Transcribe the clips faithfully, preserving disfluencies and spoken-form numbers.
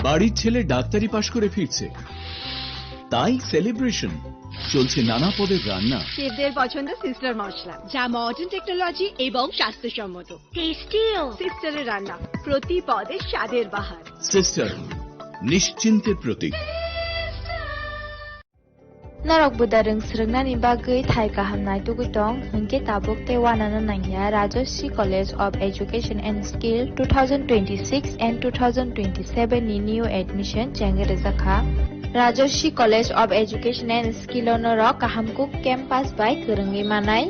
বাড়ির ছেলে ডাক্তারি পাশ করে ফিরছে, তাই সেলিব্রেশন। চলছে নানা পদের রান্না। শেফদের পছন্দ সিস্টার মশলা, যা মডার্ন টেকনোলজি এবং স্বাস্থ্যসম্মত। টেস্টিও। সিস্টারের রান্না, প্রতি পদে স্বাদের বাহার। সিস্টার, নিশ্চিন্তের প্রতীক। Norok buda rwng swrwngnani bagwi thai kaham naitugwi tong, hinkhe tabuk tei uanano nangya Rajashree College of Education and Skill two thousand twenty-six and two thousand twenty-seven ni new admission chengwi rwjakha. Rajashree College of Education and Skill o norok kaham kuk campus bai kwrwngwi manai.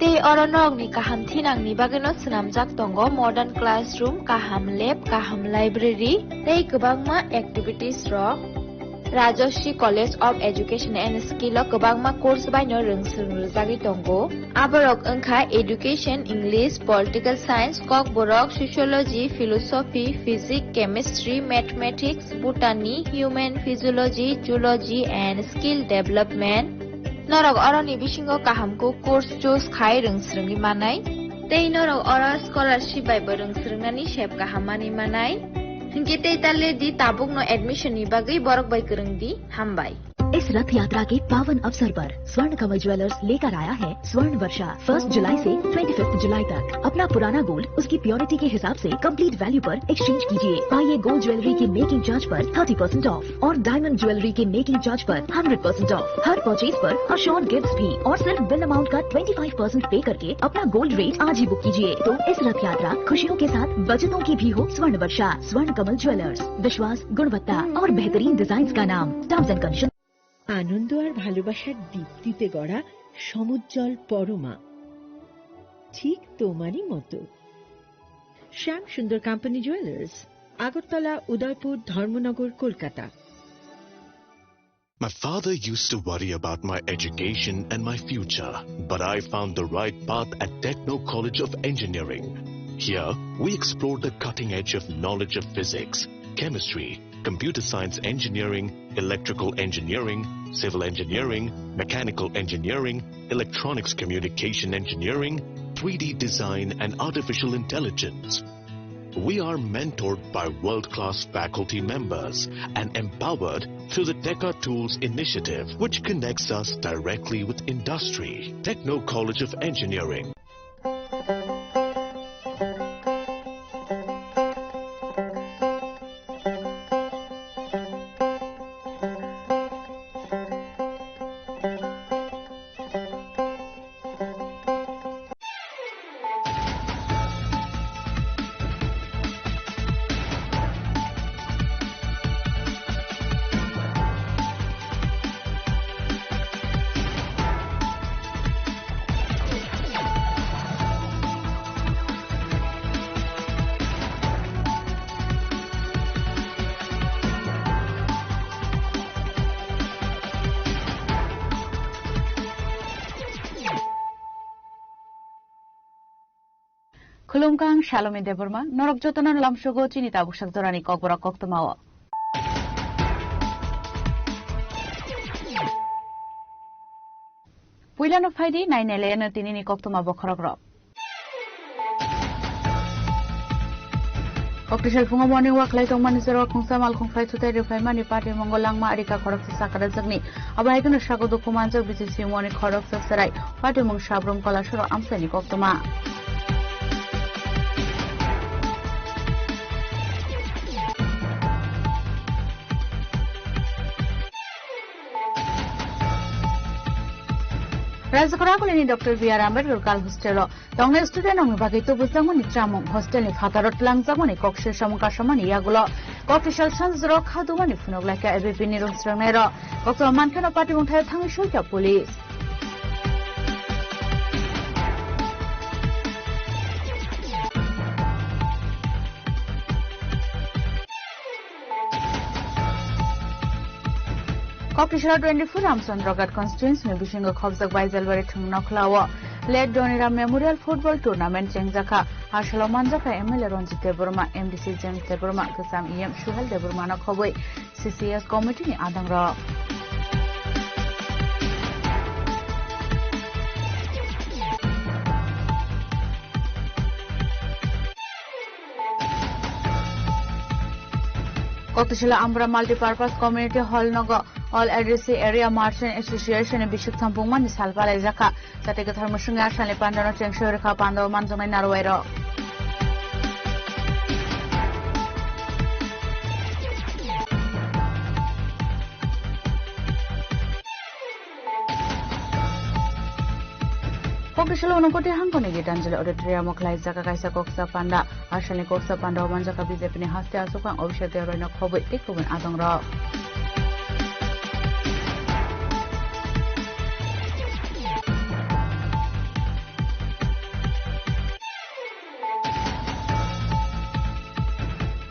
Tei oro norokni kaham thinangni bagwino swnamjak tongo modern classroom, kaham lab, kaham library tei kwbangma activities rok. Rajashree College of Education and Skill o kwbangma course baino rwng swrwng rwjagwi tongo. Aborok wngkha Education, English, Political Science, Kokborok, Sociology, Philosophy, Physics, Chemistry, Mathematics, Botany, Human Physiology, Zoology and Skill Development. Norok oroni bisingo kaham kuk course choose khai rwng swrwngwi manai. Tei norok oro scholarship bai bo rwng swrwngnani sep kaham manwi manai. Hinkhe tei ta le di, tabukno admission ni bagwi borok bai kwrwng di. Hambai. इस रथ यात्रा के पावन अवसर पर स्वर्ण कमल ज्वेलर्स लेकर आया है स्वर्ण वर्षा। फर्स्ट जुलाई से ट्वेंटी फिफ्थ जुलाई तक अपना पुराना गोल्ड उसकी प्योरिटी के हिसाब से कंप्लीट वैल्यू पर एक्सचेंज कीजिए। आइए गोल्ड ज्वेलरी की मेकिंग चार्ज पर थर्टी परसेंट ऑफ और डायमंड ज्वेलरी के मेकिंग चार्ज पर हंड्रेड परसेंट ऑफ। हर परचेज पर अश्योर्ड गिफ्ट्स भी और सिर्फ बिल अमाउंट का ट्वेंटी फ़ाइव परसेंट पे करके अपना गोल्ड रेट आज ही बुक कीजिए। तो इस रथ यात्रा खुशियों के साथ बचतों की भी हो स्वर्ण वर्षा। स्वर्ण कमल ज्वेलर्स, विश्वास, गुणवत्ता और बेहतरीन डिजाइन्स का नाम। Terms and condition. আনন্দ আর ভালোবাসার দীপ্তিতে গড়া সমুজ্জ্বল পরমা, ঠিক তোমারই মতো। শ্যাম সুন্দর কোম্পানি জুয়েলার্স, আগরতলা, উদয়পুর, ধর্মনগর, Kolkata. My father used to worry about my education and my future, but I found the right path at Techno College of Engineering. Here, we explore the cutting edge of knowledge of physics, chemistry, computer science engineering, electrical engineering, civil engineering, mechanical engineering, electronics communication engineering, three D design, and artificial intelligence. We are mentored by world-class faculty members and empowered through the Teka Tools initiative, which connects us directly with industry. Techno College of Engineering. Khulumkha, ang Salomi Debbarma, norok jotono lamsogo chini tabuk sak jorani kokborok koktwmao. Puilano phaidi, nainai laiano tinini koktwma bokhorokrok. Koktisal phungo morning walk khlai tongmani jora khungsa malkhung phai thutai rwphaimani patimungo langma arika khoroksa sakarajakni. Abo hai kheno sago dukhu manjak B C C moni khoroksa chwrai. Patimung sabrum kolasoro amchaini koktwma. Rajyakhor Akulini Doctor B R Ambedkar Girls Hostel o tongnai student rokni bagwi tubujjakmani chamung hostel ni phataro twlangjakmani kokse samung kasamani yagulo kokisal sanjro khadumani phunuk laikha A B P ni rwng swrwngnairok. Koktwma mankheno patimung thaio thangwi soikha police. Koktisala twenty-four Ramchandra Ghat constituency ni bisingo khobjak Baijalbari thwng nokhlao late Doniram Memorial Football Tournament chengjakha. Asalo manjakha M L A Ranjit Debbarma, M D C James Debbarma, kwcham E M Suhel Debbarma no khobwi C C S committee ni adang rok. Koktisila Ambra Multipurpose Community Hall nogo All A D C Area Merchant Association ni bisik thampung mani sal palai jakha. Jate kwthar musung ya sani pandano chengso rikha pando manjaknai narwai rok. Kokisalo Unakoti Hangkoni Gitanjali Auditorium o khlaijak kaisa koksa panda. Asalni koksa panda o manjak B J P ni haste aswk ang Abhishek Debbarma no khobwi tei kubun adong rok.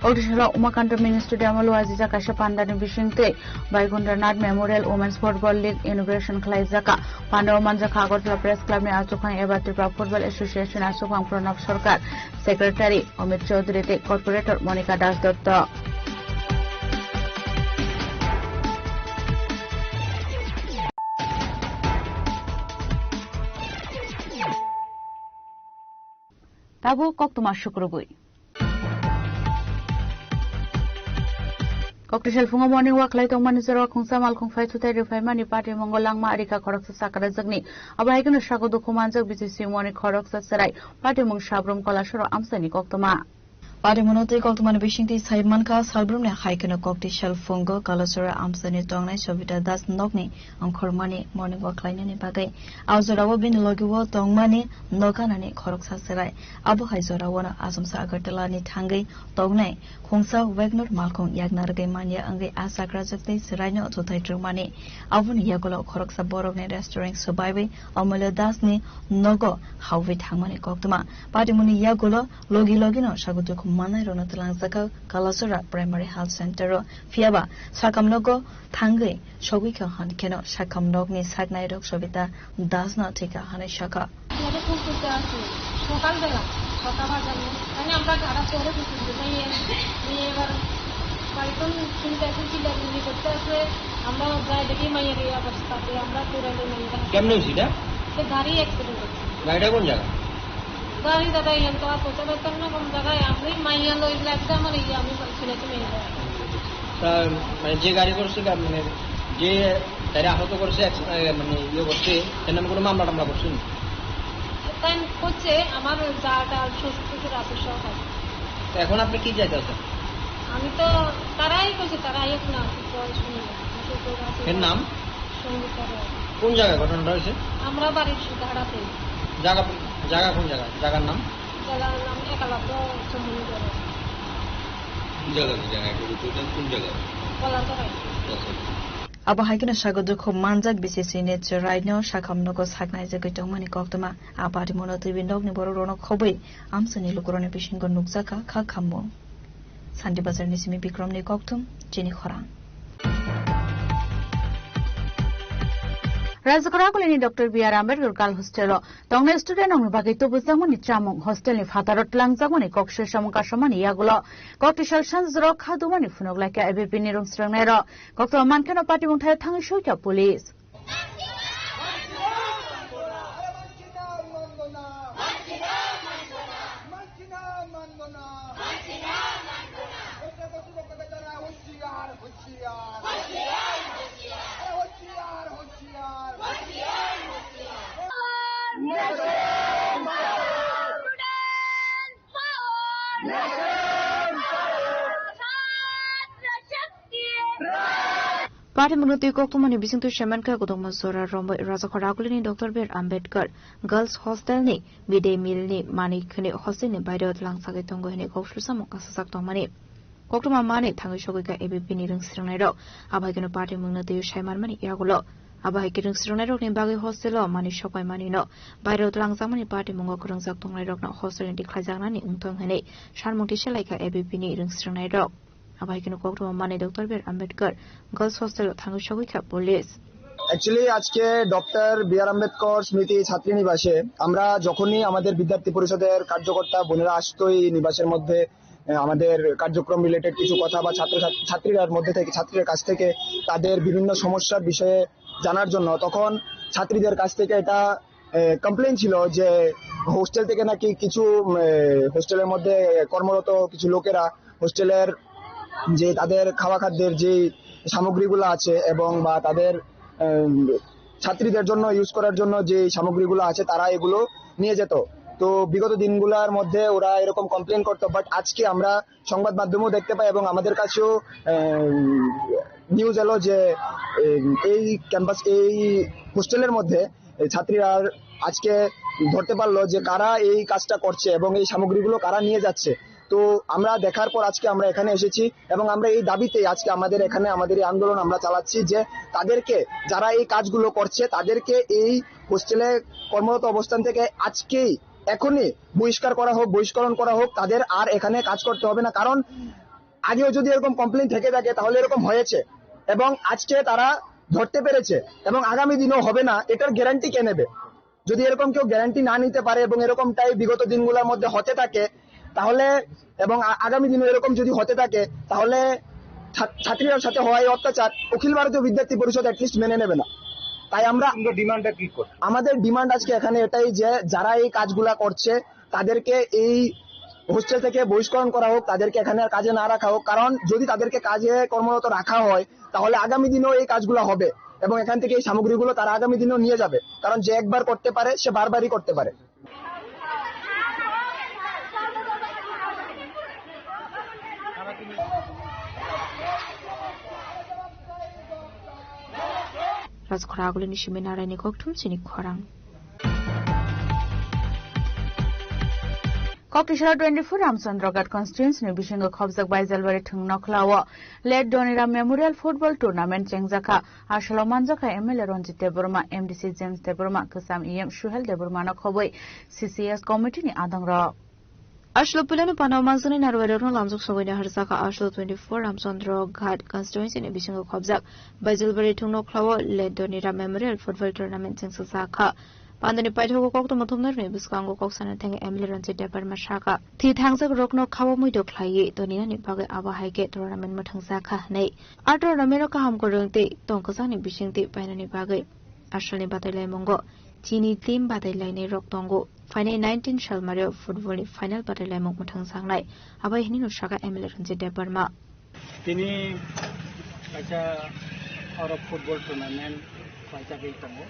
Odisha Umakanta Mini Stadium o luajijak kaisa pandani bisingtwi Baikundranath Memorial Women's Football League inauguration khlaijaka. Pandao manjakha Agartala Press Club ni achukhang eba Tripura Football Association achukhang Pranab Sarkar, Secretary Amit Chaudhary tei Corporator Monika Das Dotto. Tabuk koktwma sukrubwi. Koktisal phungo morning walk khlai tongmani jorao khungsa malkhung phai thutai rwphaimani patimungo langma arikha khoroksa sakarajakni. Abo hai kheno sago dukhu manjak B C C moni khoroksa chwrai patimung sabrum kolasoro amchaini koktwma. Patimungno tei koktwmani bisingtwi sai mankha salbrumni hai kheno koktisal phungo kolasoro amchaini tongnai Sobita Das nokni ongkhormani morning walk khlainani bagwi. A jorao bini logi o tongmani noganani khoroksa chwrai. Abo hai jorao no achomsa Agartala ni thangwi tongnai khungsa Wagner malkhung yakna rwgwi manya wngwi a chakrajak tei chwraino thuthai rwmani. Aboni yagulo khoroksa borokni restaurant swbaiwi Amulya Das ni nogo hawi thangmani koktwma. Patimungni yagulo logi logi no sago dukhu mannairokno twlangjakha Kalasora Primary Health Center o. Phiyaba sakam nogo thangwi sogwi kha hwn kheno sakam nokni saknairok Sobita Das no thwikha hwnwi sakha. Ere phone করতে আসে সকালবেলা ছটা বাজানো, মানে আমরা যারা পরে বুঝতে নিয়ে নিয়ে এবার কয়েকজন চিন্তা এখন চিল্লাচিল্লি করতে আসে, আমরা যাই দেখি মাইয়ের এই অবস্থাতে আমরা দৌড়াইলে মাইয়ের কেমনে হয়েছে এটা? সে গাড়ি অ্যাক্সিডেন্ট হচ্ছে। গাড়িটা কোন জায়গা? গাড়ি দাদা ইয়ান তো আর পৌঁছাতে পারতাম না কোন জায়গায়, আমি মাইয়া লই লাগতে আমার এই আমি ছেলেকে মেয়ে। তা মানে যে গাড়ি করছে গা-, মানে যে তারা আহত করছে, অ্যাক্স-, এ, মানে ইয়ে করছে, এর নামে কোনো মামলা টামলা করছে না? তাই করছে আমার যা টা শ্বশুর শ্বশুর আছে সব আছে। তো এখন আপনি কি চাইতেছেন? আমি তো তারাই কইছে, তারা আইক না, তো শুনি না। এর নাম? সঙ্গীতা রায়। কোন জায়গায় ঘটনাটা হয়েছে? আমরা বাড়ির ধারাতে। জায়গা, জায়গা কোন জায়গা? জায়গার নাম? জায়গার নাম একালাব্দ চৌমুহনী। জায়গা কি জায়গা? এটা বলতে চান কোন জায়গা? কলাতলায়। আচ্ছা, আচ্ছা। Abo hai kheno sago dukhu manjak B C C ni chwraino sakham nogo saknai jagwi tongmani koktwma. A patimungno twiwi nokni borok rokno khobwi amchaini lukurokni bisingo nukjakha kha khamung. Sandi Bazar ni simi Bikrom ni kokthum chini khorang. Rajagora Kolini Doctor B R Ambedkar Girls Hostel o tongnai student rokni bagwi tubujakmani chamung hostel ni phataro twlangjakmani kok sui samung kasamani yagulo kok tisal sanjwrok khadumani phunuk laikha A B P ni rwngsrwngnairok. Koktwma mankheno patimung thaio thangwi suikha police. Patimungno twi koktwmani bisingtwi saimankha, kwdwkma jora romwi Rajakhor Akulini Doctor B R Ambedkar Girls Hostel ni midday meal ni manwi khwnwi hostel ni baireo twlangsagwi tongo hwnwi kok sui samung kasajak tongmani. Koktwma manwi thangwi sogwi kha A B P ni rwngsrwngnairok. Abo hai kheno patimungno twiwi saimanmani yagulo. Abo hai khe rwngsrwngnairokni bagwi hostel o manwi sokpaimanino baireo twlangjakmani patimungo kwrwngjak tongnairokno hostel ni tikhlaijaknani wngthong hwnwi sanmung tisa laikha A B P ni rwngsrwngnairok. Abo hai kheno koktwma manwi Doctor B R Ambedkar Girls Hostel o thangwi sogwi kha police. Actually আজকে doctor B আর আম্বেদকর স্মৃতি ছাত্রী নিবাসে আমরা যখনই আমাদের বিদ্যার্থী পরিষদের কার্যকর্তা বোনেরা আসতো এই নিবাসের মধ্যে, আহ, আমাদের কার্যক্রম রিলেটেড কিছু কথা বা ছাত্র ছাত-, ছাত্রীরার মধ্যে থেকে, ছাত্রীদের কাছ থেকে তাদের বিভিন্ন সমস্যার বিষয়ে জানার জন্য, তখন ছাত্রীদের কাছ থেকে এটা, আহ, কমপ্লেন ছিল যে হোস্টেল থেকে নাকি কিছু, উম, আহ, হোস্টেলের মধ্যে কর্মরত কিছু লোকেরা হোস্টেলের যে তাদের খাওয়া খাদ্যের যে সামগ্রীগুলো আছে এবং বা তাদের, আহ, ছাত্রীদের জন্য ইউজ করার জন্য যে সামগ্রীগুলো আছে, তারা এগুলো নিয়ে যেত। তো বিগত দিনগুলোর মধ্যে ওরা এরকম কমপ্লেন করতো, বাট আজকে আমরা সংবাদ মাধ্যমেও দেখতে পাই এবং আমাদের কাছেও, আহ, নিউজ এলো যে, আহ, এই ক্যাম্পাস, এই হোস্টেলের মধ্যে এই ছাত্রীরা আজকে ধরতে পারলো যে কারা এই কাজটা করছে এবং এই সামগ্রীগুলো কারা নিয়ে যাচ্ছে। তো আমরা দেখার পর আজকে আমরা এখানে এসেছি এবং আমরা এই দাবিতে আজকে আমাদের এখানে আমাদের এই আন্দোলন আমরা চালাচ্ছি যে তাদেরকে, যারা এই কাজগুলো করছে, তাদেরকে এই হোস্টেলে কর্মরত অবস্থান থেকে আজকেই, এখনই বহিষ্কার করা হোক, বহিষ্করণ করা হোক, তাদের আর এখানে কাজ করতে হবে না। কারণ আগেও যদি এরকম কমপ্লেন থেকে থাকে, তাহলে এরকম হয়েছে এবং আজকে তারা ধরতে পেরেছে এবং আগামী দিনেও হবে না, এটার গ্যারান্টি কে নেবে? যদি এরকম কেউ গ্যারান্টি না নিতে পারে এবং এরকমটাই বিগত দিনগুলোর মধ্যে হতে থাকে, তাহলে, এবং আ-, আগামী দিনে এরকম যদি হতে থাকে, তাহলে ছা-, ছাত্রীরার সাথে হয় অত্যাচার, অখিল ভারতীয় বিদ্যার্থী পরিষদ অ্যাটলিস্ট মেনে নেবে না। তাই আমরা, তোমরা ডিমান্ডটা কি করছো? আমাদের ডিমান্ড আজকে এখানে এটাই যে যারা এই কাজগুলা করছে, তাদেরকে এই হোস্টেল থেকে বহিষ্করণ করা হোক, তাদেরকে এখানে আর কাজে না রাখা হোক। কারণ যদি তাদেরকে কাজে কর্মরত রাখা হয়, তাহলে আগামী দিনেও এই কাজগুলো হবে এবং এখান থেকে এই সামগ্রীগুলো তারা আগামী দিনেও নিয়ে যাবে। কারণ যে একবার করতে পারে, সে বারবারই করতে পারে। Rajkhora agulini simi naraini kokthum chini khorang. Kokisora twenty-four Ramchandra Ghat constituency ni bisingo khobjak Baijalbari thwng nokhlao Late Doniram Memorial Football Tournament chengjakha. Asalo manjakha M L A Ranjit Debbarma, M D C James Debbarma, Kwcham E M Suhel Debbarma no khobwi C C S committee ni adongrok. Asalo puilano panao manjaknai narwai rokno lamjak sogwi naharjakha. Asalo twenty-four Ramchandra Ghat constituency ni bisingo khobjak Baijalbari thwng nokhlao Late Doniram Memorial Football Tournament chengsajakha. Pandani paithago koktwma thumnarokni bwskango kok sana thangwi M L A Ranjit Debbarma sakha, thwi thangjak rokno khao muido khlaiwi toninani bagwi abo hai khe tournament mwthangjakha hwnwi. A tournament o kaham kwrwng tei tong kwchangni bisingtwi painani bagwi asalni batailaimungo chini team batailainai rok tongo. Phainai nineteen salmario football ni final batailaimung mwthangjaknai, abo hai hwnwi no sakha M L A Ranjit Debbarma. Tini kaisa oro football tournament khlaijagwi tongo.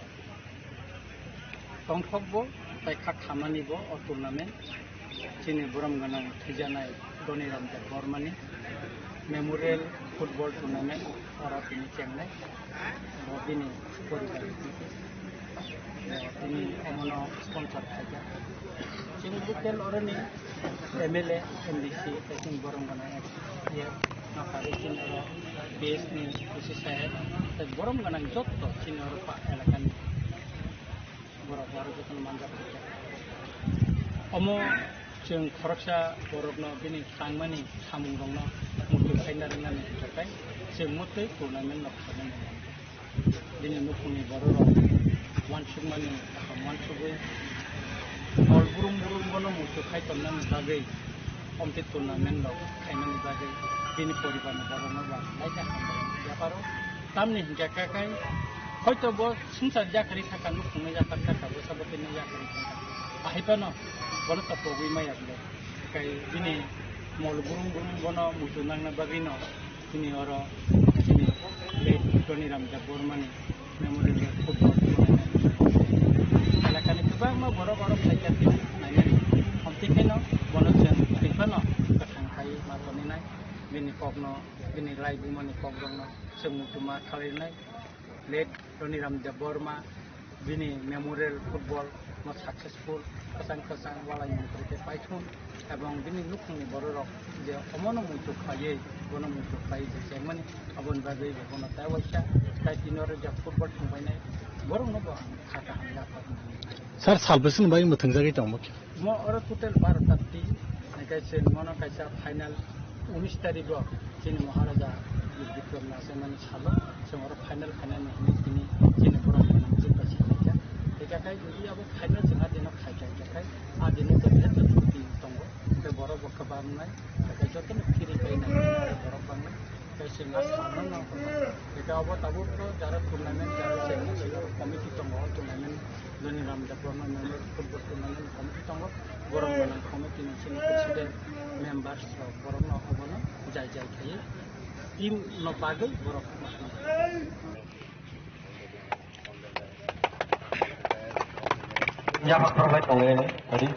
Tongthokbo tei kha khamanibo o tournament. Chini borom gwnang thwijanai Doniram Debbarmani memorial football tournament oro tini chengnai. Bo bini poribar. Bo tini omono sponsor khaijak. Chini local oroni M L A, M D C, tei chini borom gwnang M C A no kharwi chini oro B S ni B C saheb, tei borom gwnang jotto chini oro pa elakani borok aro jotono manjak khaijak. Omo chwng khoroksa borokno bini tangmani samungrokno muitu khaina rwnani hwnkhe chwng motwi tournament no khainani. Bini nukhungni bororok uansukmani kaham uansugwi hol brum brum bono muitu khai tonnani bagwi, omtwi tournament rok khainani bagwi bini poribarni borokno bo ang belai khe hambai yaparo. Tamni hinkhe khe khai hoito bo swngchar yakarwi thangkha, nukhungni yakarwi thangkha, bwsa bwtwini yakarwi thangkha, ahai phano bono topogwi maya bwle. Khai bini mol brum brum bono muitu nangna bagwino chini oro chini late Doniram Debbarmani memorial football tournament. Elakani kwbangma borok oro phaikha tini nainani. Hamtwi kheno bono chwng twi phano kwthang khai ma toninai. Bini kokno, bini laibumani kokrokno chwng muitu ma khlainai. Late Doniram Debbarma bini memorial football no successful kwchang kwchang walai mantri khe paithun, ebong bini nukhungni bororok je omono muitu khlaiwi, bono muitu khlaiwi je chengmani, aboni bagwi bo bono tei waisa tei tini oro je football thwngbainai borokno bo ang kha kaham yapharnai. Sir, salbwswkni bagwi mwthwngjagwi tongo? Mo oro total baro ta team, hingke chwng mono kaisa final unis tarikgo chini Maharaja Bir Bikram Nachaimani salo chwng oro final khainani hinwi tini chini borok phano jeba si khaijak. Hingke kai jodi abo final chwng a dino khaikha hingke kai a dino to belai to team tongo. Hingke borok bo kwbang wngnai, hingke jotono phiri kai nai borok bangnai. Tei chwng a salno nang tongkha. Hingke abo tabuk to jara tournament jara chengma swngo committee tongo, o tournament Doniram Debbarma Memorial Football Tournament committee tongo. Borok gwnang committee ni chini president, members rok borokno obono Jai jai khaye team no bagwi borok. Yabak pharbai tongo, adi.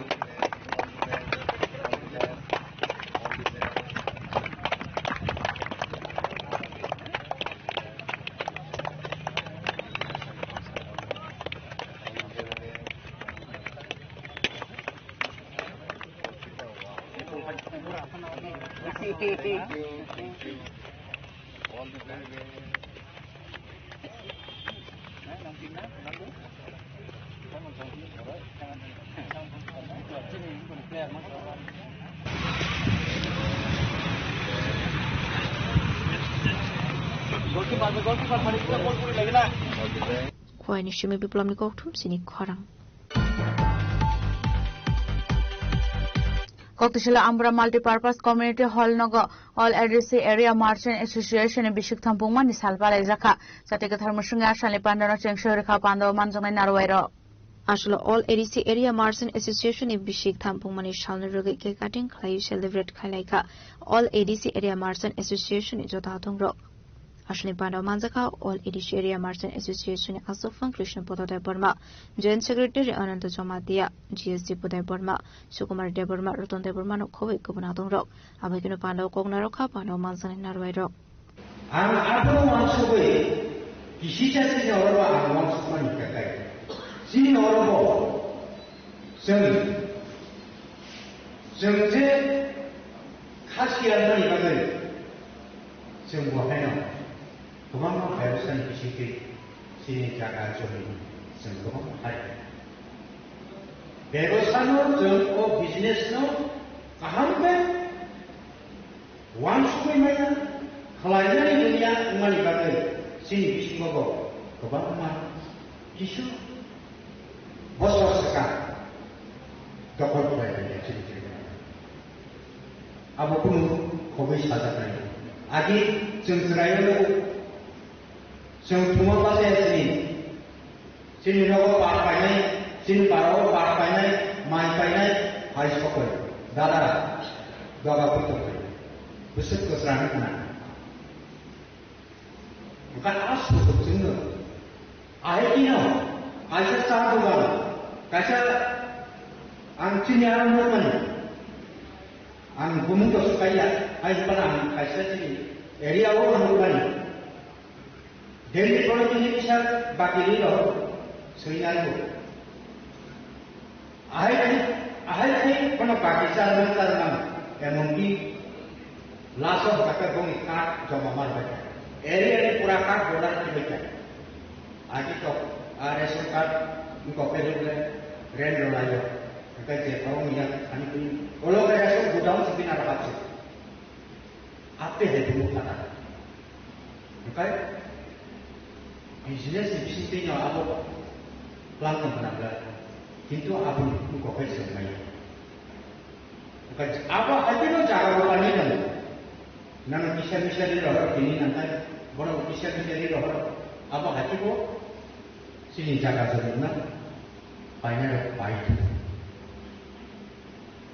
Khowai ni simi Biplop ni kokthum sini khorang. Kokthosila Ambra Multipurpose Community Hall nogo All A D C Area Merchant Association ni bisik thampungma ni sal palaijakha. Jati kwthar mwswngwi asalni pandano chengso rwkha pandao manjaknai narwai rok. Aswla All A D C Area Merchant Association ni bisik thampungma ni salni rwgwi cake cutting khlaiwi celebrate khailaikha All A D C Area Merchant Association ni joto adongrok. Aswlani pandao manjakha All A D C Area Merchant Association ni Aswk Phang Krishna Podo Debbarma, Joint Secretary Ananta Jamatia, G S D Budai Borma, Sukumar Debbarma, Ratan Debbarma no khobwi kubun adongrok. Abaikeno pandao kok narwkha pandao manjaknai narwai rok. Ang aphuru wansugwi kisisa chini oro ang wansukmani kakai. Chini oro bo chwng, chwng je kha siyarmani bagwi chwng bo haino kwbangma bebosani bisingtwi chini jaga joni chwng kwbangma hai. Bebosano chwng o business no kaham khe wansugwi manya, khlainani dunya wngmani bagwi chini bisingo bo kwbangma kisu bosor swkang dokhol khlai rwya chini jaga. Abo kunu khogwi sajaknai. Agi chwng chwraio nugo, chwng thuma bachaya chini. Chini nogo bar painai, chini barao bar painai, mai painai, hai sokoi. Dada, doga pui tongkhe. Bwswk kwsrang wngkha. Hwnkhe a sujuk chwngno. Ahai kino, kaisa cha dogan, kaisa ang chini aro nukmani. Ang bumung to sukaiya, hai hwnkhana ang kaisa chini area o nukmani. Delhi pore tini kisa baki rilo, sui nai bo. Ahai khai, ahai khai kono baki cha nang cha nang, emonki laso hwnkhe bongni card joma mar bai kha. Area ni pura card holder khe bai kha. Agi to, a ration card, wngkok khe rent rw laio. Hwnkhe je pharo wngya thani twi, olo khe ration godown se bina rw hapsi. Ape hai bumung kha ta. Hwnkhe business ni bisingtwi no abo plan tong khna bwla. Kintu aboni bukhuk kok bai se wngnai. Hwnkhe abo hai kheno jaga bo tangwi tongo. Nang kisa misa ri rohor tini nang khai, bono kisa misa ri rohor. Abo hai khe bo chini jaga jora no painai rok pai thung.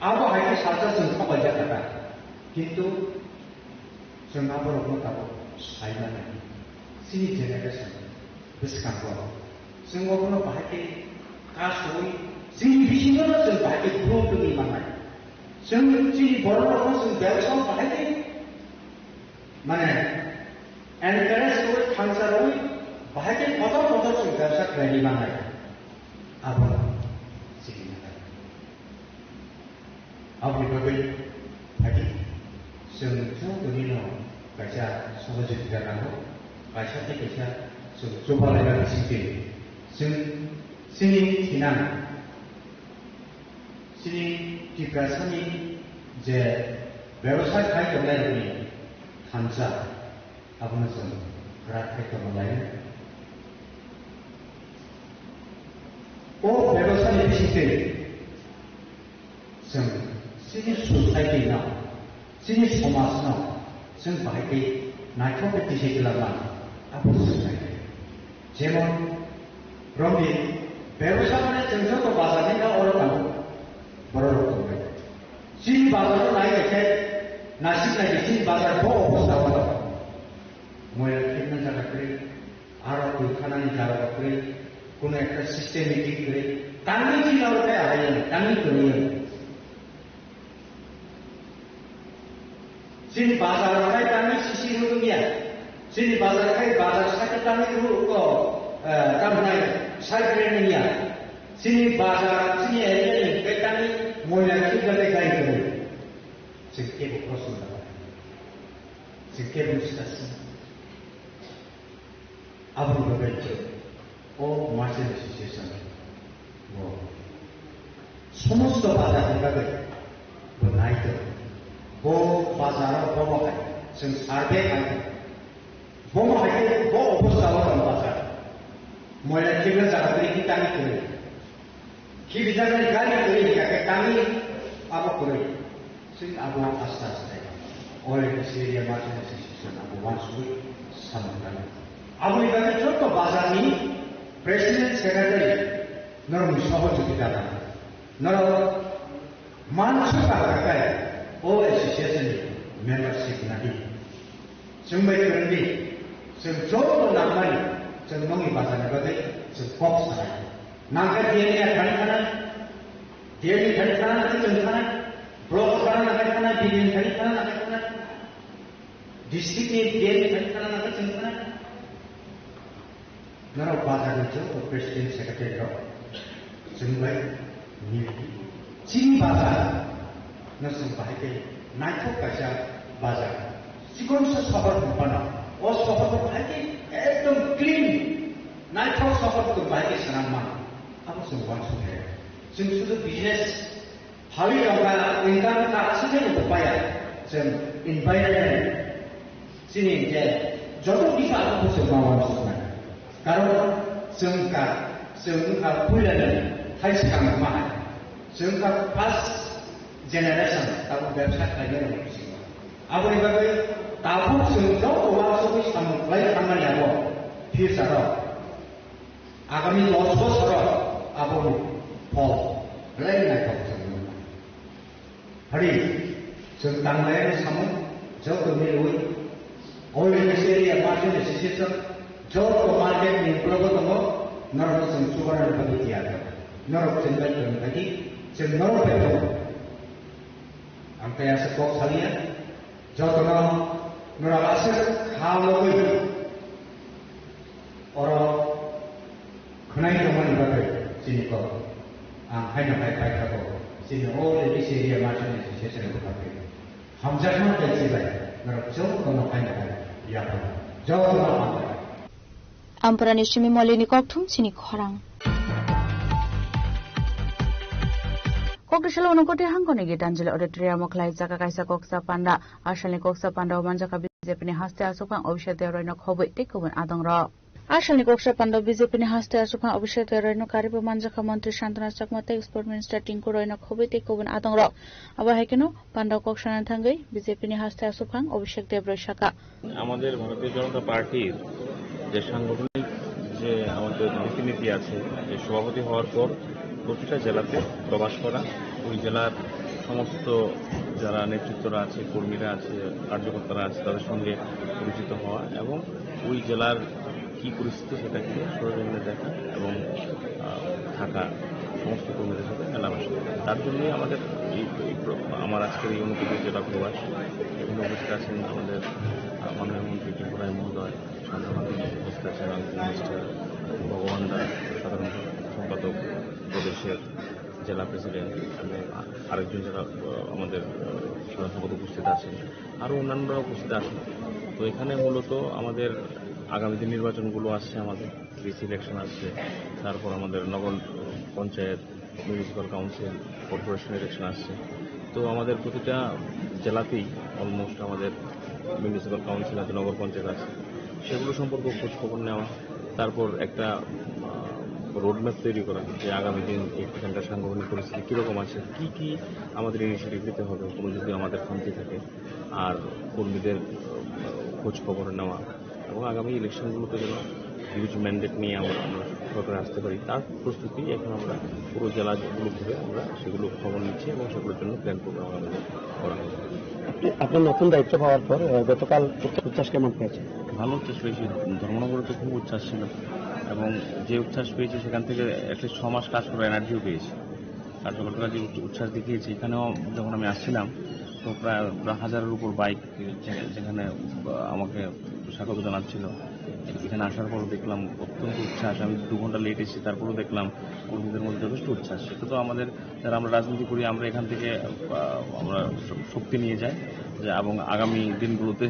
Abo hai khe salsa chwng thok laijak kha, kintu chwng aborokno tabuk sai manya. Chini generation bwskango chwng obono bahai khe kasui, chini bisingo no chwng bahai khe grow tongwi mannai. Chwng chini borok rokno chwng bebsa bahai khe mane encourage rwui, thansa rwui, bahai khe kotor kotor chwng bebsa khlaini mannai. Abo chini nathai. Aboni bagwi phaidi, chwng jotonino kaisa sohojogita nango, kaisa tei kaisa chwng chubalaina bisingtwi chwng chini thinang, chini Tiprasani je bebsa khai tongnairokni thansa, abono chwng kwrak khe tongna lai. O bebsani bisingtwi chwng chini society no, chini somaj no chwng bahai khe naithok khe tisai twlangma, abo chwng nai. Jemon romni bebsa mane chwng joto bazar ni no oro tongo, borok rok tongo. Chini bazar o nai khe Nasik nai di chini bazar bo obostha o tong. Moila khibna jaga kwrwi, aro twi khanani jaga kwrwi, kuno ekta systematic kwrwi. Tangwi chini aro khe ahai yang, tangwi kwrwi yang. Chini bazar khai tangwi sisi rwgwng ya. Chini bazar khai bazar saka tangwi rwgwng, eh, tamnai side rwgwng ya. Chini bazar, chini area ni khai tangwi moila khibna tei gai kwrwi. Chwng kebo proshno da. Chwng kebo swkang si. Aboni bagwi chwng o Merchant Association bo somosto bazar ni bagwi bo nai tongo. Bo bazar o bomo hai chwng survey khai tongo. Bomo hai khe bo obostha o tong bazar. Moila khibna jaga kwrwi, kitani kwrwi. Khibijaknai gari kwrwi hinkha khe tangwi abo kwrwi. Chwng abo aste aste All India Merchant Association abo uansugwi samung tango. Aboni bagwi joto bazarni president, secretary norokni sohojogita nango. Norok mansukha hwnkhe o association ni membership nadi. Chwng bai kwrwngdi, chwng joto nangmani, chwng nongni bazarni bagwi chwng kok sanai. Nangkhe D M ni thani thanai, D M ni thani thana nangkhe chwng thanai, block thana nangkhe thanai, B D M thani thana nangkhe thanai, district ni D M ni thani thana nangkhe chwng thanai. Norok bazar ni joto president secretary rok chwng bai mili di. Chini bazar no chwng bahai khe naithok kaisa bazar. Chikon sa sohor hwn phano o sohor no bahai khe ekdom clean naithok sohor no bahai khe swnam mano. Abo chwng uansukha. Chwng sudu business Hali tongkha, income ka aswk khe bo paya. Chwng environment, chini je joto kisa abo chwng ma uansuknai. Karon chwng ka, chwng wngkha puilani hai swkang ma hai. Chwng wngkha first generation, tabuk bebsa khlainai rokni bisingo. Aboni bagwi tabuk chwng joto uansugwi samung khlai thangmani abo future o. Agami dos bosoro aboni phol belai naithok chwng nukha. Hari, chwng tanglaini samung joto milwi, All India Merchant Association joto market ni blogo tongo, norokno chwng chubanani bagwi tiyar kha. Norok chwng bai kwrwng kha di, chwng norok bai tongo. Ang tei aswk kok saliya, jotono norok aswk kha logwi oro khwnai tongmani bagwi chini kok. Ang haino hai paithago chini o A B C area Merchant Association ni bagwi hamjakma tei chibai norok jotono haino hai yapharwi jotono hambai. Amparani simi molini kokthum chini khorang. Kokrisalo unokoti hangkoni Gitanjali Auditorium o khlai jaka kaisa koksa panda. Asalni koksa panda o manjaka B J P ni haste aswkphang Abhishek Deb Roy no khobwi tei kubun adong rok. Asalni koksa panda o B J P ni haste aswkphang Abhishek Deb Roy no karibo manjaka montri Santana Chakma tei Sport Minister Tinku Roy no khobwi tei kubun adong rok. Abo hai kheno panda o kok sana thangwi B J P ni haste aswkphang Abhishek Deb Roy saka. আমাদের ভারতীয় জনতা পার্টির যে সাংগঠনিক যে আমাদের রীতিনীতি আছে, যে সভাপতি হওয়ার পর প্রতিটা জেলাতে প্রবাস করা, ওই জেলার সমস্ত যারা নেতৃত্বরা আছে, কর্মীরা আছে, কার্যকর্তারা আছে, তাদের সঙ্গে পরিচিত হওয়া এবং ওই জেলার কী পরিস্থিতি সেটা গিয়ে সরজমিনে দেখা এবং, আহ, থাকা, সমস্ত কর্মীদের সাথে মেলামেশা করা। তার জন্যই আমাদের এই, এই প্র-, আমার আজকের এই ঊনত্রিশ জেলা প্রবাস। এখানে উপস্থিত আছেন আমাদের, আহ, মাননীয় মন্ত্রী ত্রিপুরায় মহোদয়, সাধারণ উপস্থিত আছেন আমাদের মিনিস্টার ভগবান দাস, সাধারণ সম্পাদক প্রদেশের জেলা প্রেসিডেন্ট এবং আরেকজন যারা, আহ, আমাদের, আহ, সাধারণ সম্পাদক উপস্থিত আছেন। আরও অন্যান্যরা উপস্থিত আছেন। তো এখানে মূলত আমাদের আগামী দিন নির্বাচনগুলো আসছে, আমাদের ডিসি ইলেকশন আসছে, তারপর আমাদের নগর panchayat, municipal council, corporation election আসছে। তো আমাদের প্রতিটা জেলাতেই অলমোস্ট আমাদের মিউনিসিপ্যাল কাউন্সিল আছে, নগর পঞ্চায়েত আছে, সেগুলো সম্পর্কে খোঁজ খবর নেওয়া, তারপর একটা, আহ, রোডম্যাপ তৈরি করা যে আগামী দিন এখানকার সাংগঠনিক পরিস্থিতি কীরকম আছে, কী কী আমাদের ইনিশিয়েটিভ নিতে হবে, কোনো যদি আমাদের খামতি থাকে, আর কর্মীদের, আহ, খোঁজ খবর নেওয়া এবং আগামী ইলেকশনগুলোতে যেন হিউজ ম্যান্ডেট নিয়ে আমরা আমরা সরকারে আসতে পারি, তার প্রস্তুতি এখন আমরা পুরো জেলাগুলো ঘুরে আমরা সেগুলো খবর নিচ্ছি এবং সেগুলোর জন্য প্ল্যান প্রোগ্রাম আমাদের করা হবে। আপনি আপনার নতুন দায়িত্ব পাওয়ার পর, আহ, গতকাল উচ্ছ্বাস কেমন পেয়েছেন? ভালো উচ্ছ্বাস পেয়েছি। ধর্মনগরে তো খুব উচ্ছ্বাস ছিল এবং যে উচ্ছ্বাস পেয়েছি সেখান থেকে অ্যাটলিস্ট ছ মাস কাজ করার এনার্জিও পেয়েছি। কার্যকর্তারা যে উচ্ছ- উচ্ছ্বাস দেখিয়েছে, এখানেও যখন আমি আসছিলাম তো প্রায় প্রায় হাজারের উপর বাইক যে- যেখানে, আহ, আমাকে স্বাগত জানাচ্ছিল। এখানে আসার পর দেখলাম অত্যন্ত উচ্ছ্বাস। আমি দু ঘন্টা লেট এসেছি, তারপরেও দেখলাম কর্মীদের মধ্যে যথেষ্ট উচ্ছ্বাস। সেটা তো আমাদের, যারা আমরা রাজনীতি করি, আমরা এখান থেকে, আহ, আমরা শ- শক্তি নিয়ে যাই যে এবং আগামী দিনগুলোতে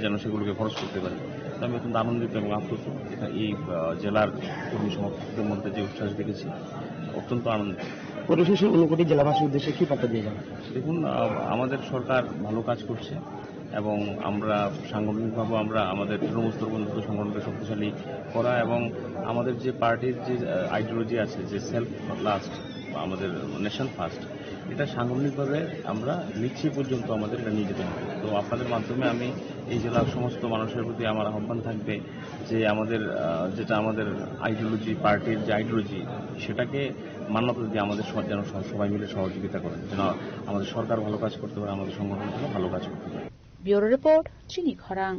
যেন সেগুলোকে খরচ করতে পারি। তো আমি অত্যন্ত আনন্দিত এবং আপ্লুত। এখানে এই, আহ, জেলার কর্মী সমর্থকদের মধ্যে যে উচ্ছ্বাস দেখেছি, অত্যন্ত আনন্দ। পরিশেষে ঊনকোটি জেলাবাসীর উদ্দেশ্যে কি বার্তা দিয়ে যান? দেখুন, আহ, আমাদের সরকার ভালো কাজ করছে এবং আমরা সাংগঠনিকভাবে আমরা আমাদের তৃণমূল স্তর পর্যন্ত সংগঠনকে শক্তিশালী করা এবং আমাদের যে পার্টির যে, আহ, আইডিওলজি আছে, যে সেলফ লাস্ট বা আমাদের নেশন ফার্স্ট, এটা সাংগঠনিকভাবে আমরা নিচে পর্যন্ত আমাদের এটা নিয়ে যেতে হবে। তো আপনাদের মাধ্যমে আমি এই জেলার সমস্ত মানুষের প্রতি আমার আহ্বান থাকবে যে আমাদের, আহ, যেটা আমাদের আইডিওলজি, পার্টির যে আইডিওলজি, সেটাকে মান্যতা দিয়ে আমাদের সব যেন সব- সবাই মিলে সহযোগিতা করেন, যেন আমাদের সরকার ভালো কাজ করতে পারে, আমাদের সংগঠন যেন ভালো কাজ করতে পারে। Bureau Report, Chini Khorang.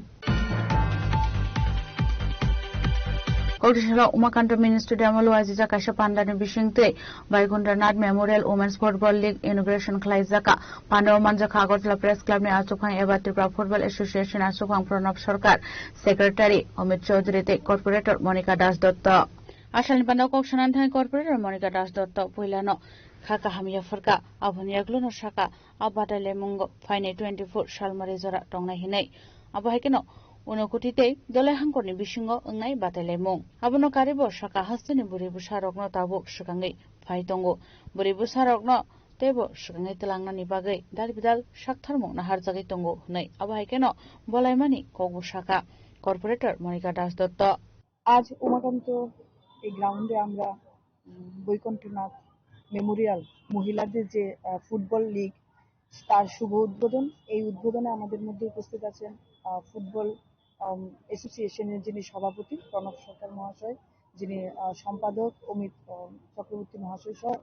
Kokthasalo Umakanta Mini Stadium o luaijak kaisa pandani bisingtwi Baikundranath Memorial Women's Football League inauguration khlaijak. Pandao manjakha Agartala Press Club ni achukphang eba Tripura Football Association achukphang Pranab Sarkar, Secretary Amit Chaudhary tei Corporator Monika Das Dotto. Asalni pandao kok sanani thani Corporator Monika Das Dotto puilano kha kaham yapharkha, aboni yagluno sakha, a badailaimungo phainai twenty-four salmari jora tongnai hinwi. Abo hai kheno Unokoti tei Dolai Hangkorni bisingo wngnai batailaimung. Abono karibo saka hasteni bwrwi bwsarokno tabuk swkangwi phai tongo. Bwrwi bwsarokno teibo swkangwi twlangnani bagwi dalbidal saktharmung naharjagwi tongo hwnwi abo hai kheno bolaimani kokbo sakha Corporator Monika Das Dotto. আজ উমাকান্ত এই গ্রাউন্ডে আমরা, উম, বৈকুণ্ঠনাথ মেমোরিয়াল মহিলাদের যে, আহ, football league, তার শুভ উদ্বোধন। এই উদ্বোধনে আমাদের মধ্যে উপস্থিত আছেন, আহ, ফুটবল, আম, অ্যাসোসিয়েশনের যিনি সভাপতি প্রণব সরকার মহাশয়, যিনি, আহ, সম্পাদক অমিত, আহ, চক্রবর্তী মহাশয় সহ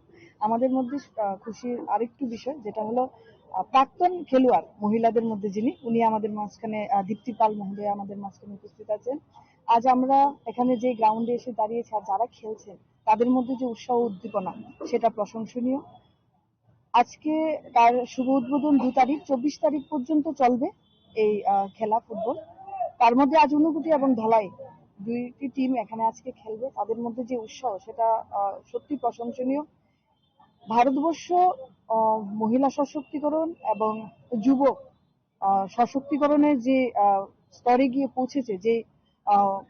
আমাদের মধ্যে, আহ, খুশির আরেকটু বিষয়, যেটা হলো, আহ, প্রাক্তন খেলোয়াড় মহিলাদের মধ্যে যিনি, উনি আমাদের মাঝখানে, আহ, দীপ্তি পাল মহোদয় আমাদের মাঝখানে উপস্থিত আছেন। আজ আমরা এখানে যে গ্রাউন্ডে এসে দাঁড়িয়েছি, আর যারা খেলছেন তাদের মধ্যে যে উৎসাহ উদ্দীপনা, সেটা প্রশংসনীয়। আজকে তার শুভ উদ্বোধন দু তারিখ, চব্বিশ তারিখ পর্যন্ত চলবে এই, আহ, খেলা ফুটবল। তার মধ্যে আজ ঊনকোটি এবং ধলাই দুইটি টিম এখানে আজকে খেলবে। তাদের মধ্যে যে উৎসাহ, সেটা, আহ, সত্যি প্রশংসনীয়। ভারতবর্ষ, আহ, মহিলা সশক্তিকরণ এবং যুবক, আহ, সশক্তিকরণের যে, আহ, স্তরে গিয়ে পৌঁছেছে, যে, আহ,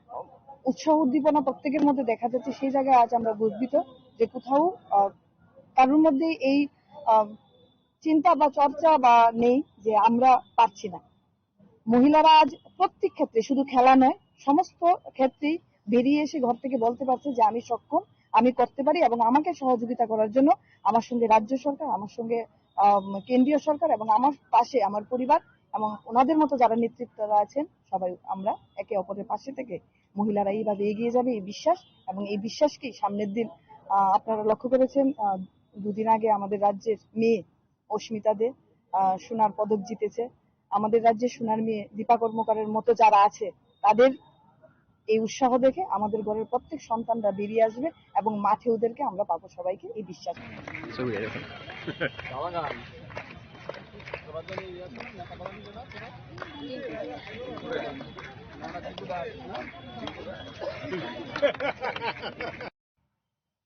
উৎসাহ উদ্দীপনা প্রত্যেকের মধ্যে দেখা যাচ্ছে, সেই জায়গায় আজ আমরা গর্বিত যে কোথাও, আহ, কারোর মধ্যে এই, আহ, চিন্তা বা চর্চা বা নেই যে আমরা পারছি না। মহিলারা আজ প্রত্যেক ক্ষেত্রে, শুধু খেলা নয়, সমস্ত ক্ষেত্রেই বেরিয়ে এসে ঘর থেকে বলতে পারছে যে আমি সক্ষম, আমি করতে পারি, এবং আমাকে সহযোগিতা করার জন্য আমার সঙ্গে রাজ্য সরকার, আমার সঙ্গে, আম, কেন্দ্রীয় সরকার এবং আমার পাশে আমার পরিবার এবং ওনাদের মতো যারা নেতৃত্বরা আছেন, সবাই আমরা একে অপরের পাশে থেকে মহিলারা এইভাবে এগিয়ে যাবে, এই বিশ্বাস। এবং এই বিশ্বাসকেই সামনের দিন, আহ, আপনারা লক্ষ্য করেছেন, আহ, দুদিন আগে আমাদের রাজ্যের মেয়ে অস্মিতা দে, আহ, সোনার পদক জিতেছে। আমাদের রাজ্যে সোনার মেয়ে দীপা কর্মকারের মতো যারা আছে, তাদের এই উৎসাহ দেখে আমাদের ঘরের প্রত্যেক সন্তানরা বেরিয়ে আসবে এবং মাঠে ওদেরকে আমরা পাবো সবাইকে, এই বিশ্বাস।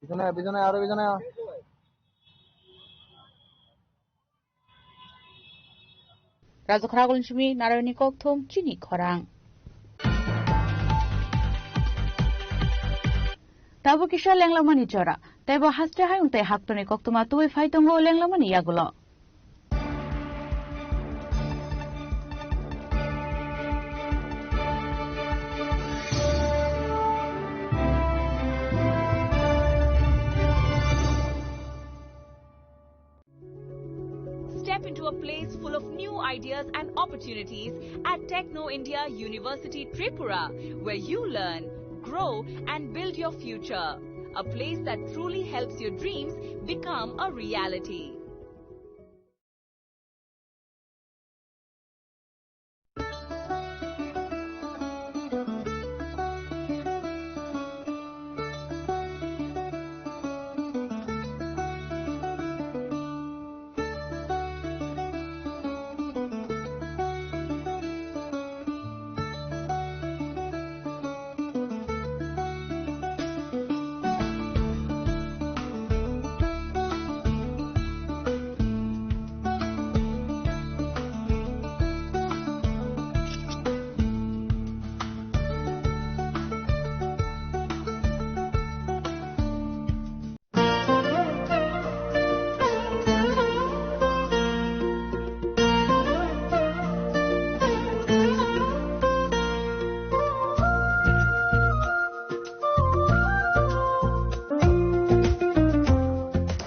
পিছনে, পিছনে, আরো পিছনে। Rajakhara Golsimi, Narayani Kokthum, Chini Khorang. Tabuk kisa lenglamani jora, teibo haste hayung tei haktoni koktwma tubui phai tongo lenglamani yagulo. Step into a place full of new ideas and opportunities at Techno India University Tripura, where you learn, grow, and build your future. A place that truly helps your dreams become a reality.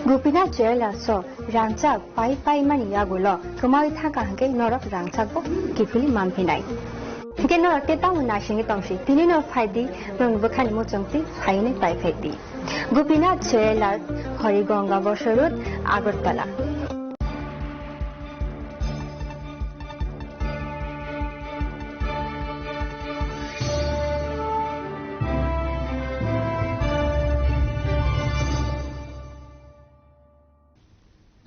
Gopinath Jewellers o rangchak pai pai mani yagulo kwmawi thangkha hwnkhe norok rangchak bo kiphilwi manphinai. Hwnkhe norok tei tamo naisingwi tongsi, tini no phaidi, norokni bwkhani muchungtwi phaiwi pai phaidi. Gopinath Jewellers, Harigonga Bosoi Road, Agartala.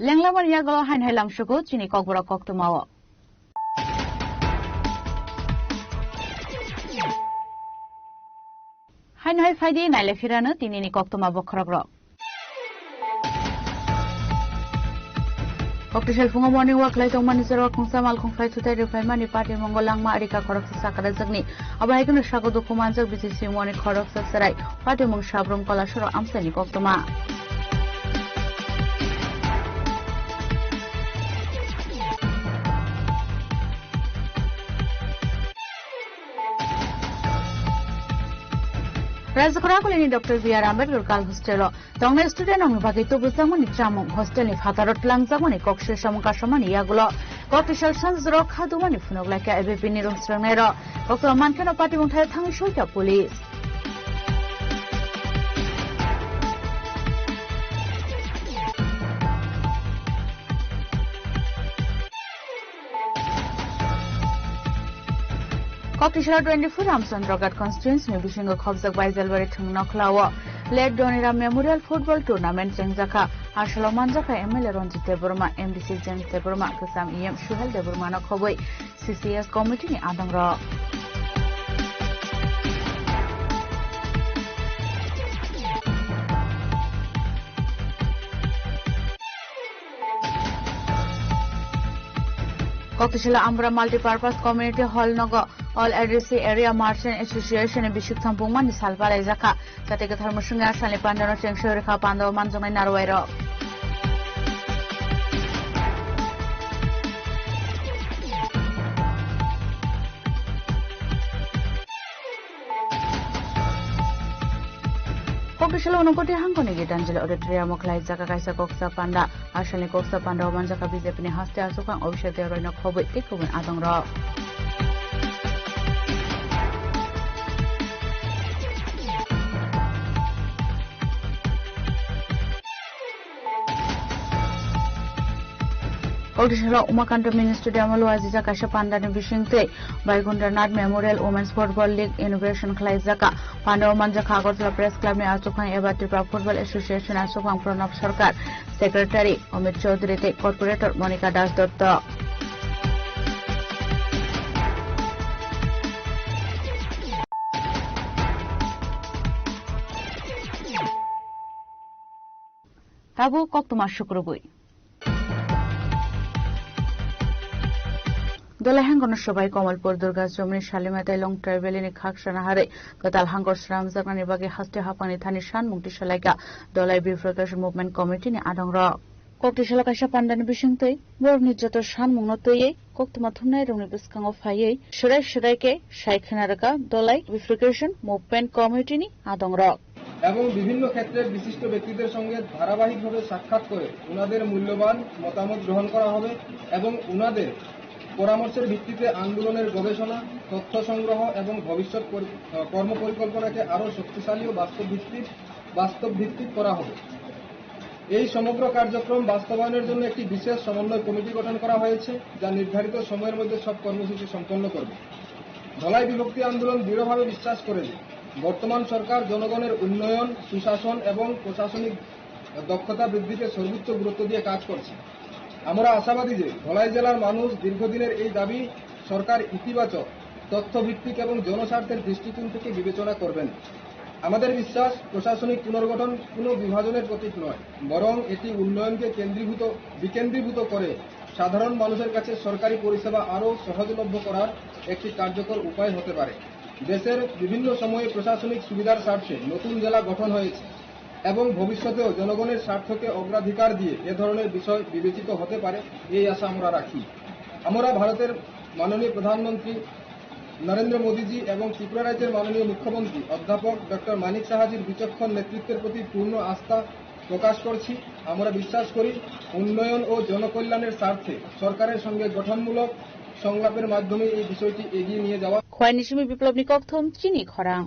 Lenglamani yagulo haino hai lamsugo chini kokborok koktwmao. Haino hai phaidi naile phirano tinini koktwma bokhorokrok. Koktisal phungo morning walk khlai tongmani jora khungsa malkhung phlai thutai rwphaimani patimungo langma rika khoroksa sakarajakni. Abo hai kheno sago dukhu manjak B C C moni khoroksa chwrai. Patimung Sabrum Kolasoro amchaini koktwma. Rajyakhor Akulini Doctor B R Ambedkar Girls Hostel o tongnai student rokni bagwi tubujakmani chamung hostel ni phataro twlangjakmani kok se samung kasamani yagulo kok tisal sanjwrok kha dumani phunuk laikha A B P ni rwngsrangnairok. Koktwma mankheno patimung thaio thangwi soikha police. Koktisala twenty-four Ramchandra Ghat constituency ni bisingo khobjak Baijalbari thwng nokhla o Late Doniram Memorial Football Tournament chengjakha. Asalo manjakha M L A Ranjit Debbarma, M D C James Debbarma, kwcham E M Suhel Debbarma no khobwi C C S committee ni adongrok. Koktisala Ambra Multipurpose Community Hall nogo All A D C Area Merchant Association ni bisik thampung mani sal palaijakha. Jate kwthar mwswngya salni pandano chengso rwkha pandao manjaknai narwai rok. Koktisala Unakoti Hangkoni Gitanjali Auditorium o khlaijak kaisa koksa panda. Asalni koksa panda o manjakha B J P ni haste achukang Abhishek Debroy no khobwi tei kubun adongrok. Koktisalo Umakanta Mini Stadium o luajijak kaisa pandani bisingtwi Baikundranath Memorial Women's Football League inauguration khlaijaka. Pandao manjakha Agartala Press Club ni achukphang eba Tripura Football Association achukphang Pranab Sarkar, Secretary Amit Chaudhary tei Corporator Monika Das Dotto. Tabuk koktwma sukrubwi. Dolai hangorno swbai Kamalpur Durga Chowmuni Salima tei Longtrai Valley ni khaksa naharwi kwtal hangor swnamjaknani bagwi haste haphangni thani sanmung tisalaikha Dolai Bifurcation Movement Committee ni adongrok. Koktisalo kaisa pandani bisingtwi borokni joto sanmungno twiwi koktwma thumnairokni bwskango phaiwi swrai swrai khe sai khna rwkha Dolai Bifurcation Movement Committee ni adongrok. এবং বিভিন্ন ক্ষেত্রে বিশিষ্ট ব্যক্তিদের সঙ্গে ধারাবাহিকভাবে সাক্ষাৎ করে ওনাদের মূল্যবান মতামত গ্রহণ করা হবে এবং ওনাদের পরামর্শের ভিত্তিতে আন্দোলনের গবেষণা, তথ্য সংগ্রহ এবং ভবিষ্যৎ পরি-, আহ, কর্মপরিকল্পনাকে আরও শক্তিশালী ও বাস্তব ভিত্তিক, বাস্তব ভিত্তিক করা হবে। এই সমগ্র কার্যক্রম বাস্তবায়নের জন্য একটি বিশেষ সমন্বয় কমিটি গঠন করা হয়েছে, যা নির্ধারিত সময়ের মধ্যে সব কর্মসূচি সম্পন্ন করবে। ধলাই বিভক্তি আন্দোলন দৃঢ়ভাবে বিশ্বাস করে যে বর্তমান সরকার জনগণের উন্নয়ন, সুশাসন এবং প্রশাসনিক দক্ষতা বৃদ্ধিতে সর্বোচ্চ গুরুত্ব দিয়ে কাজ করছে। আমরা আশাবাদী যে ধলাই জেলার মানুষ দীর্ঘদিনের এই দাবি সরকার ইতিবাচক, তথ্যভিত্তিক এবং জনস্বার্থের দৃষ্টিকোণ থেকে বিবেচনা করবেন। আমাদের বিশ্বাস, প্রশাসনিক পুনর্গঠন কোনো বিভাজনের প্রতীক নয়, বরং এটি উন্নয়নকে কেন্দ্রীভূত, বিকেন্দ্রীভূত করে সাধারণ মানুষের কাছে সরকারি পরিষেবা আরও সহজলভ্য করার একটি কার্যকর উপায় হতে পারে। দেশের বিভিন্ন সময়ে প্রশাসনিক সুবিধার স্বার্থে নতুন জেলা গঠন হয়েছে এবং ভবিষ্যতেও জনগণের স্বার্থকে অগ্রাধিকার দিয়ে এ ধরনের বিষয় বিবেচিত হতে পারে, এই আশা আমরা রাখি। আমরা ভারতের মাননীয় প্রধানমন্ত্রী নরেন্দ্র মোদীজি এবং ত্রিপুরা রাজ্যের মাননীয় মুখ্যমন্ত্রী অধ্যাপক ডক্টর মানিক সাহাজির বিচক্ষণ নেতৃত্বের প্রতি পূর্ণ আস্থা প্রকাশ করছি। আমরা বিশ্বাস করি, উন্নয়ন ও জনকল্যাণের স্বার্থে সরকারের সঙ্গে গঠনমূলক সংলাপের মাধ্যমে এই বিষয়টি এগিয়ে নিয়ে যাওয়া। Khwai ni simi biplopni kokthum chini khorang.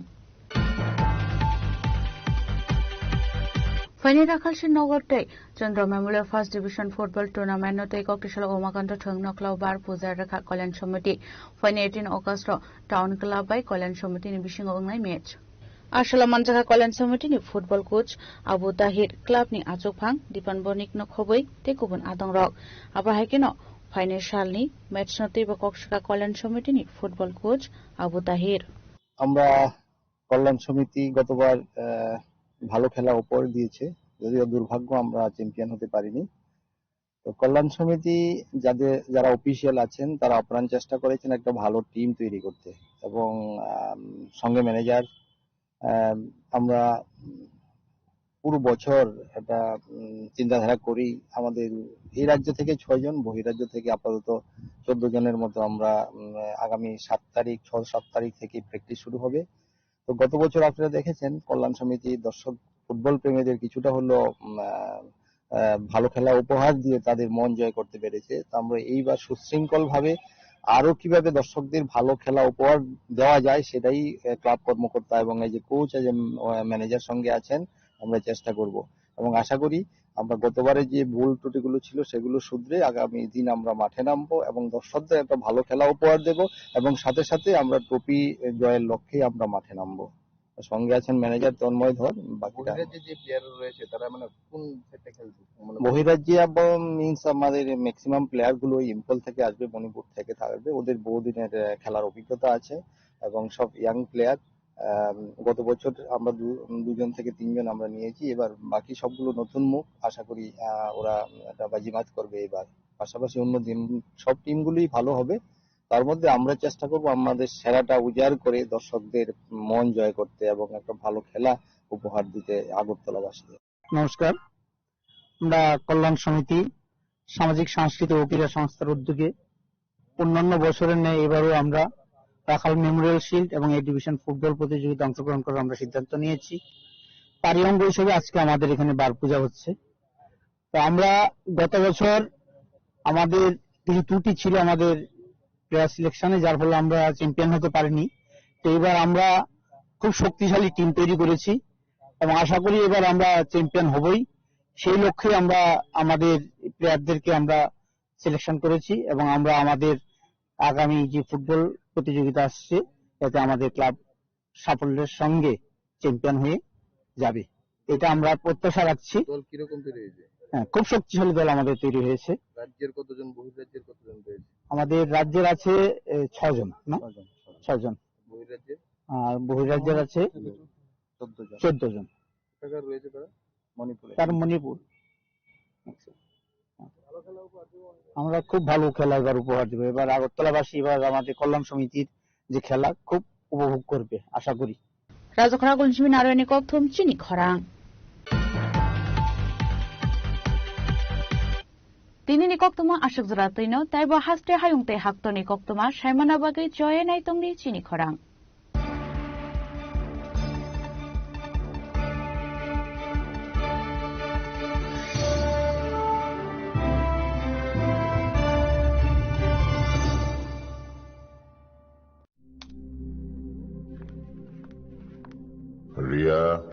Phaini rakhalsi nogo tei Chandra Memorial First Division Football Tournament no tei koktisalo Umakanta Thwng Nokhlao Bar Puja Rwkha Kalyan Samiti. Phaini eighteen August ro Town Club bai Kalyan Samiti ni bisingo wngnai match. Asalo manjakha Kalyan Samiti ni football coach Abu Tahir, club ni achukphang Dipan Bonik no khobwi tei kubun adongrok. Abo hai kheno phaini salni match no teibo kok sakha Kalyan Samiti ni football coach Abu Tahir. আমরা কল্যাণ সমিতি গতবার, আহ, ভালো খেলা উপহার দিয়েছে, যদিও দুর্ভাগ্য আমরা চ্যাম্পিয়ন হতে পারিনি। তো কল্যাণ সমিতি যাদের, যারা অফিসিয়াল আছেন, তারা আপ্রাণ চেষ্টা করেছেন একটা ভালো টিম তৈরি করতে এবং, আম, সঙ্গে ম্যানেজার, আম, আমরা পুরো বছর একটা, উম, চিন্তাধারা করি। আমাদের এই রাজ্য থেকে ছয় জন, বহিরাজ্য থেকে আপাতত চোদ্দ জনের মতো আমরা, উম, আগামী সাত তারিখ, ছয় সাত তারিখ থেকে প্র্যাকটিস শুরু হবে। তো গত বছর আপনারা দেখেছেন কল্যাণ সমিতি দর্শক ফুটবল প্রেমীদের কিছুটা হলেও, উম, আহ, আহ, ভালো খেলা উপহার দিয়ে তাদের মন জয় করতে পেরেছে। তো আমরা এইবার সুশৃঙ্খলভাবে আরো কিভাবে দর্শকদের ভালো খেলা উপহার দেওয়া যায় সেটাই, আহ, ক্লাব কর্মকর্তা এবং এই যে কোচ এবং, আহ, ম্যানেজার সঙ্গে আছেন, আমরা চেষ্টা করব এবং আশা করি আমরা গতবারে যে ভুল ত্রুটিগুলো ছিল সেগুলো শুধরে আগামী দিন আমরা মাঠে নামবো এবং দর্শকদের একটা ভালো খেলা উপহার দেব এবং সাথে সাথে আমরা ট্রফি জয়ের লক্ষ্যে আমরা মাঠে নামবো। সঙ্গে আছেন ম্যানেজার তন্ময় ধর, বাকিটা বহিরাজ্যে যে প্লেয়ার রয়েছে তারা মানে কোন সেটে খেলছে? মানে বহিরাজ্যে এবং মিন্স আমাদের ম্যাক্সিমাম প্লেয়ার গুলো ইম্ফল থেকে আসবে, মণিপুর থেকে থাকবে, ওদের বহুদিনের, আহ, খেলার অভিজ্ঞতা আছে এবং সব ইয়াং প্লেয়ার। আম, গত বছর আমরা দু-, দুজন থেকে তিনজন আমরা নিয়েছি, এবার বাকি সবগুলো নতুন মুখ, আশা করি, আহ, ওরা একটা বাজিমাত করবে এবার। পাশাপাশি অন্য দিন সব টিমগুলোই ভালো হবে, তার মধ্যে আমরা চেষ্টা করব আমাদের সেরাটা উজাড় করে দর্শকদের মন জয় করতে এবং একটা ভালো খেলা উপহার দিতে আগরতলাবাসীদের। নমস্কার, আমরা কল্যাণ সমিতি সামাজিক সাংস্কৃতিক ও ক্রীড়া সংস্থার উদ্যোগে অন্যান্য বছরের ন্যায় এবারও আমরা রাখাল মেমোরিয়াল শিল্ড এবং এ ডিভিশন ফুটবল প্রতিযোগিতা অংশগ্রহণ করার আমরা সিদ্ধান্ত নিয়েছি। তারই অঙ্গ হিসেবে আজকে আমাদের এখানে বার পূজা হচ্ছে। তো আমরা গত বছর আমাদের কিছু ত্রুটি ছিল আমাদের প্লেয়ার সিলেকশনে, যার ফলে আমরা চ্যাম্পিয়ন হতে পারিনি। তো এবার আমরা খুব শক্তিশালী টিম তৈরি করেছি এবং আশা করি এবার আমরা চ্যাম্পিয়ন হবই। সেই লক্ষ্যে আমরা আমাদের প্লেয়ারদেরকে আমরা সিলেকশন করেছি এবং আমরা আমাদের আগামী যে ফুটবল প্রতিযোগিতা আসছে, এতে আমাদের ক্লাব সাফল্যের সঙ্গে চ্যাম্পিয়ন হয়ে যাবে, এটা আমরা প্রত্যাশা রাখছি। দল কিরকম তৈরি হয়েছে? হ্যাঁ, খুব শক্তিশালী দল আমাদের তৈরি হয়েছে। রাজ্যের কতজন, বহির্রাজ্যের কতজন রয়েছে? আমাদের রাজ্যের আছে, এ, ছজন, না? ছজন, ছজন। ছজন। বহির্রাজ্যের? আর বহির্রাজ্যের আছে চোদ্দ জন। চোদ্দ জন। কোথাকার রয়েছে তারা? মণিপুরে। তার মণিপুর। আচ্ছা। আমরা খুব ভালো খেলা এবার উপহার দেবো। এবার আগরতলাবাসী এবার আমাদের কল্যাণ সমিতির যে খেলা খুব উপভোগ করবে আশা করি। Rajakhara Gunjimi Narwani kokthum chini khorang. Tini ni koktuma aswk jora twino, taibo haste hayung tei haktorni koktuma saimana bagwi choye naitongdi chini khorang. Riya.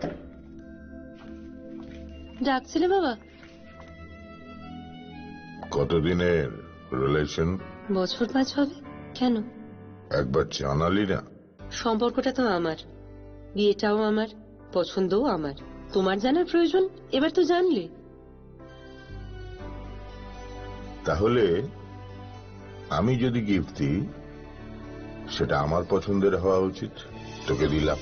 ডাকছিলে বাবা? কতদিনের রিলেশন? বছর পাঁচ হবে। কেন? একবার জানালি না। সম্পর্কটা তো আমার, বিয়েটাও আমার, পছন্দও আমার। তোমার জানার প্রয়োজন? এবার তো জানলে। তাহলে আমি যদি গিফট দিই, সেটা আমার পছন্দের হওয়া উচিত। তোকে দিলাম।